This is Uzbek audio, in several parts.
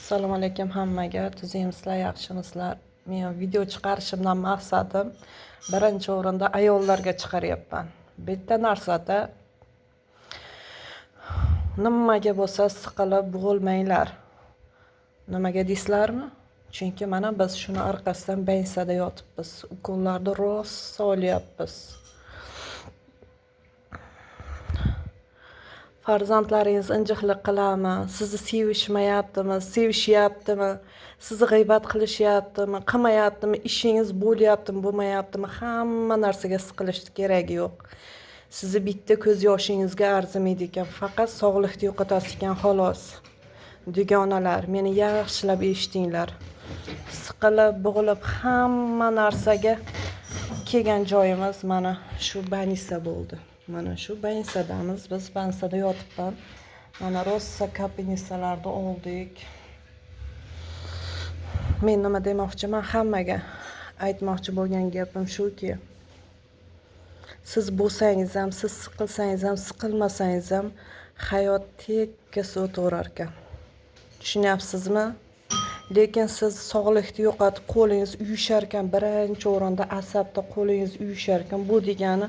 Assalomu alaykum hammaga. Tuzukmisizlar, yaxshimisizlar? Men video chiqarishimdan maqsadim birinchi o'rinda ayollarga chiqaryapman. Bitta narsada nimaga bo'lsa siqilib bo'g'ilmanglar. Nimaga deysizlarmi? Chunki mana biz shuni orqasidan больница da yotibmiz. Ukollarni rosa olyapmiz. Farzandlaringiz injiqlik qiladimi? Sizni sevishmayaptimi? Sevishyaptimi? Sizni g'iybat qilishyaptimi? Qilmayaptimi? Ishingiz bo'lyaptimi, bo'lmayaptimi? Hamma narsaga siqilishni keragi yo'q. Sizni bitta ko'z yoshingizga arzimaydi ekan. Faqat sog'liqni yo'qotasiz ekan xolos. Dugonalar, meni yaxshilab eshitinglar. Siqilib, bo'g'ilib hamma narsaga kelgan joyimiz mana shu больница bo'ldi. Mana shu больница damiz. Biz больница da yotibman. Mana rosa капельница larni oldik. Men nima demoqchiman hammaga aytmoqchi bo'lgan gapim shuki, siz bo'lsangiz ham, siz siqilsangiz ham, siqilmasangiz ham hayot tekis o'taverar ekan. Tushunyapsizmi? Lekin siz sog'liqni yo'qotib qo'lingiz uyushar ekan, birinchi o'rinda asabda qo'lingiz uyushar ekan. Bu degani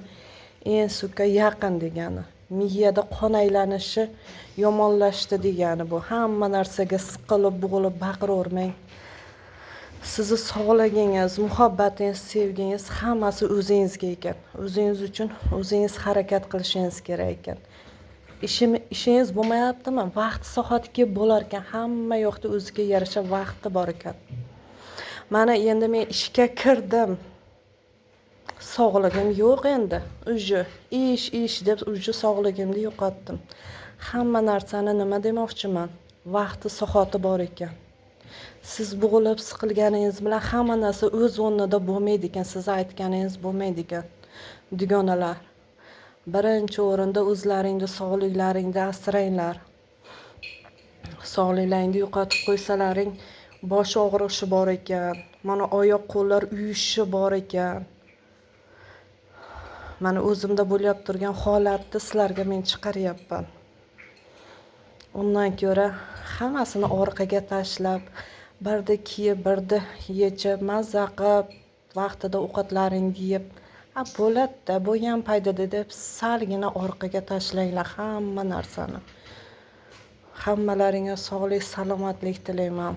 insultga yaqin degani. Miyada qon aylanishi yomonlashdi degani bu. Hamma narsaga siqilib, bo'g'ilib baqiravermang. Sizni sog'ligingiz, muhabbatingiz, sevgingiz hammasi o'zingizga ekan. O'zingiz uchun o'zingiz harakat qilishingiz kerak ekan. Ishingiz bo'lmayaptimi? Vaqti soati kelib bo'lar ekan. Hamma yoqda o'ziga yarasha vaqti bor ekan. Mana endi men ishga kirdim. Sog'lig'im yo'q endi. Уже ish, ish deb уже sog'lig'imni yo'qotdim. Hamma narsani nima demoqchiman? Vaqti soati bor ekan. Siz bo'g'ilib siqilganingiz bilan hamma narsa o'z o'rnida bo'lmaydi ekan. Siz aytganingiz bo'lmaydi ekan. Dugonalar, birinchi o'rinda o'zlaringni sog'liklaringni asranglar. Sog'liklaringni yo'qotib qo'ysalaring bosh og'rishi bor ekan. Mana oyoq qo'llar uyushishi bor ekan. Mana o'zimda bo'lyap turgan holatni sizlarga men chiqaryapman. Undan ko'ra hammasini orqaga tashlab, birda kiyib, birda yechib, mazza qilib, vaqtida ovqatlaringni yeb, a bo'ladi-da, bo'lgan paytida deb salgina orqaga tashlanglar hamma narsani. Hammalaringga sog'lik, salomatlik tilayman.